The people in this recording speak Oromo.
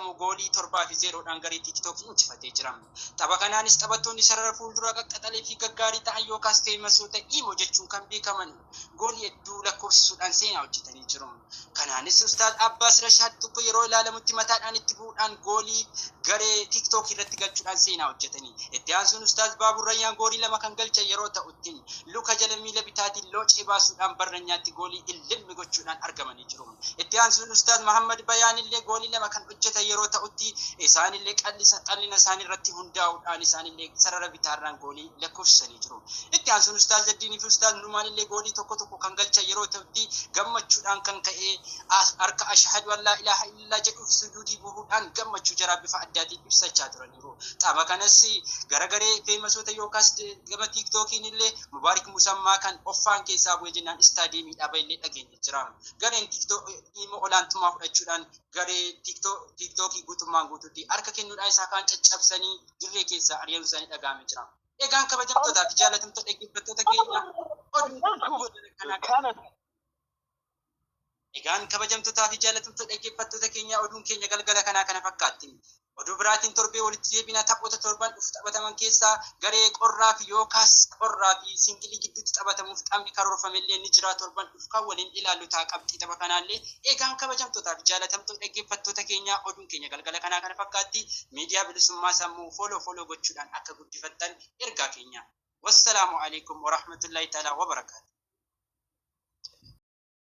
beekamu goolii 7 fi 0dhaan garee Tiiktookii injifatee jira. Tapha kanaanis taphattoonni sarara fuulduraa qaqqaxalee fi gaggaarii ta'an yookaas feemasoota Imoo jechuun kan beekaman goolii hedduu lakkoofsisuudhaan seenaa hojjetanii jiru. Kanaanis Ustaaz Abbaas Rashaad tokko yeroo ilaalamutti mataadhaan itti bu'uudhaan goolii garee Tiiktookii irratti galchuudhaan seenaa hojjetanii. Itti aansuun Ustaaz Baabur Rayyaan goolii lama kan galchan yeroo ta'utti, luka jala miila bitaatiin loocee baasuudhaan barranyaatti goolii ililmi gochuudhaan argamanii jiru. Itti aansuun Ustaaz Mahammad Bayaan illee goolii lama kan hojjetan yeroo ta'utti, isaanillee qallina isaanii irratti hundaa'uudhaan isaanillee sarara bitaarraan goolii lakkoofsisanii jiru. Itti aansuun Ustaaz Zaddiinii fi Ustaaz Numaan illee goolii tokko tokko kan galchan yeroo ta'utti, gammachuudhaan kan ka'e harka "ashhadu an laa ilaaha illallaa" jedhuuf sujuudii bu'uudhaan gammachuu jaraa bifa addaatiin ibsachaa turaniiru. Tapha kanas gara garee feemasoota yookaas gama Tiiktookiin illee Mubaarik Musammaa kan offaan keessaa bu'ee jennaan istaadiyeemii dhaaba illee dhageenye jira. Gareen Tiiktookii olaantummaa fudhachuudhaan garee Tiiktookii guutummaan guutuutti harka kennuudhaan isaa kaan caccabsanii dirree keessaa ari'uun isaanii dhaga'amee jira. Egaan kabajamtootaa fi jaalatamtoota dhaggeeffattoota keenya, oduu kanaa. Egaan kabajamtootaa fi jaalatamtoota dhaggeeffattoota keenya, oduun keenya galgala kanaa kana fakkaatti. Oduu biraatiin torbee walitti deebina. Taphoota torban dhufu taphataman keessaa garee qorraa fi yookaas qorraa fi singilii gidduutti taphatamuuf taphni karoorfamellee ni jira, torban dhufu kan waliin ilaallu ta'a qabxii tapha kanaallee. Egaan kabajamtootaa fi jaalatamtoota dhaggeeffattoota keenya, oduun keenya galgala kanaa kana fakkaatti. Miidiyaa Bilisummaa Sammuu follow follow gochuudhaan akka guddifattan ergaa keenya. Wassalaamu alaikum warahmatullahi ta'ala wabarakaatu.